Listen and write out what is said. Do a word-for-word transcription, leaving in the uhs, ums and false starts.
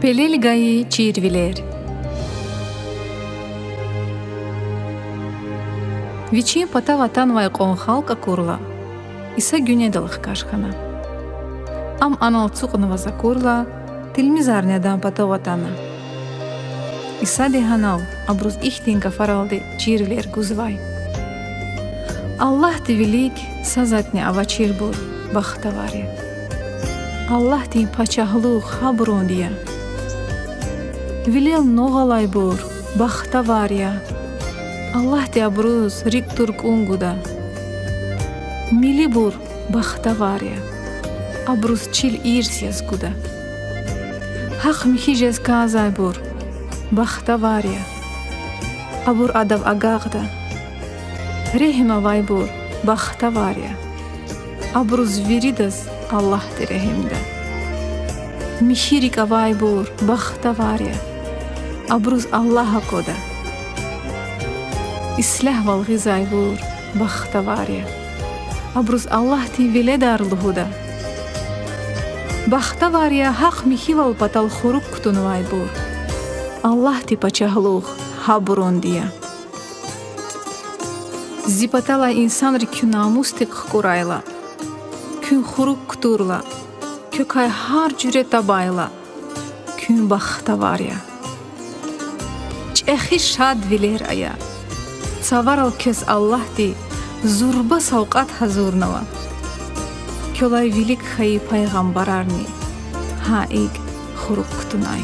Пелел гайи чирвилер. Вичин патав атанвай кьван халкь акурла, Иса гуьнедал хкаж хьана. Ам анал ацукьнаваз акурла, тилмизарни Адан патав атана. Исади гьанал абуруз ихьтин гафаралди чирвилер гузвай: Аллагьдин вилик са затӀни авачирбур бахтавар я. Аллагьдин пачагьлугъ гьабурунди я. Вилел нугъ алайбур бахтавар я. Аллагьди абуруз рикӀ тур кӀун гуда. Милибур бахтавар я. Абуруз чил ирс яз гуда. Гьахъ-михьи жез кӀанзавайбур бахтавар я. Абур Адав агакьда. Регьим авайбур бахтавар я. Абуруз виридаз Аллагьди регьимда. Михьи рикӀ авайбур бахтавар я. Абуруз Аллагь аквада. Ислягьвал гъизвайбур бахтавар я. Абуруз Аллагьдин веледар лугьуда. Бахтавар я гьахъ-михьивал патал хурук кутунвайбур. Аллагьдин пачагьлугъ гьабурунди я. Зи паталай инсанри куь намусдик хкӀурайла, куьн хурук кутурла, квекай гьар жуьре табайла, куьн бахтавар я. ЧӀехи шадвилер ая. Цаварал квез Аллагьди зурба савкьват гьазурнава. Квелай вилик хьайи пайгъамбарарни гьа икӀ хурук кутунай.